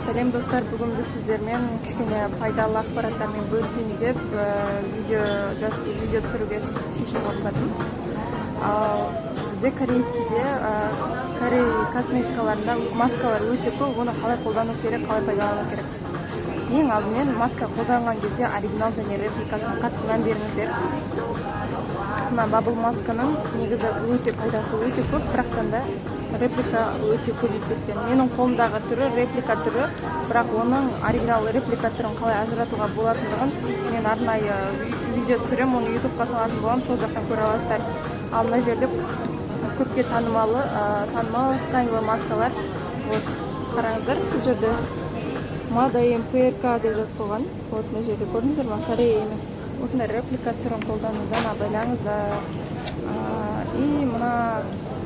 Сәлем, достар! Бүгін біз сіздермен кішкене пайдалы ақпараттармен бөлісейін деп видео түсіруге шешім қабылдадым. Ал бізде корейскийде, корей косметикаларында маскалар өте көп. Оны қалай қолдану керек, қалай пайдалану керек? Ең алдымен маска қолданған кезде оригинал және репликасына қатты мән беріңіздер. Мына бабл масканың негізі өте пайдасы өте көп, бірақтан да реплика өте көбейіп кеткен. Менің қолымдағы түрі реплика түрі, бірақ оның оригинал, реплика түрін қалай ажыратуға болатындығын мен арнайы видео түсіремін, оны Ютубқа салатын боламын, сол жақтан көре аласыздар. Ал мына жерде көпке танымал тканевый маскалар. Вот, қараңыздар, бұл жерде Made ПРК деп жазып қойған. Вот, мына жерде көрдіңіздер ма? Корея емес. Осындай реплика түрін қолданудан абайлаңыздар. И мына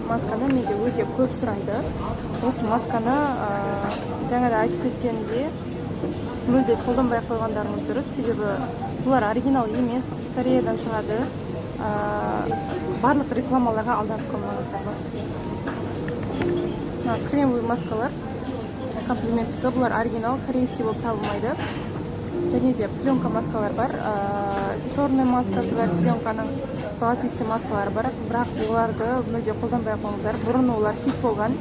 масканы менде өте көп сұрайды. Осы масканы, жаңа да айтып кеткенімдей, мүлде қолданбай ақ қойғандарыңыз дұрыс, себебі бұлар оригинал емес, Кореядан шығады. Барлық рекламаларға алданып қалмаңыздар. Бастысы, мына кремовый маскалар Комплименттікі, бұлар оригинал корейский болып табылмайды. Және де пленка маскалар бар, черный маскасы бар, пленканың золотистый маскалары бар, бірақ оларды мүлде қолданбай ақ қойыңыздар. Бұрын олар хит болған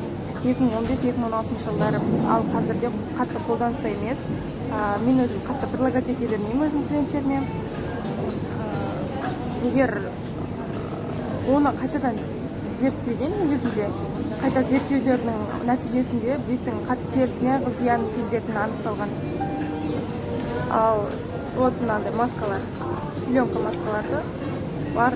2015-2016 жылдары, ал қазірде қатты қолданыста емес. Мен өзім қатты предлагать ете бермеймін өзімнің клиенттеріме. Егер оны қайтадан зерттеген, негізінде қайта зерттеулердің нәтижесінде беттің қатты терісіне зиянын тигізетіні анықталған. Ал вот мынандай маскалар, пленка маскаларды бар.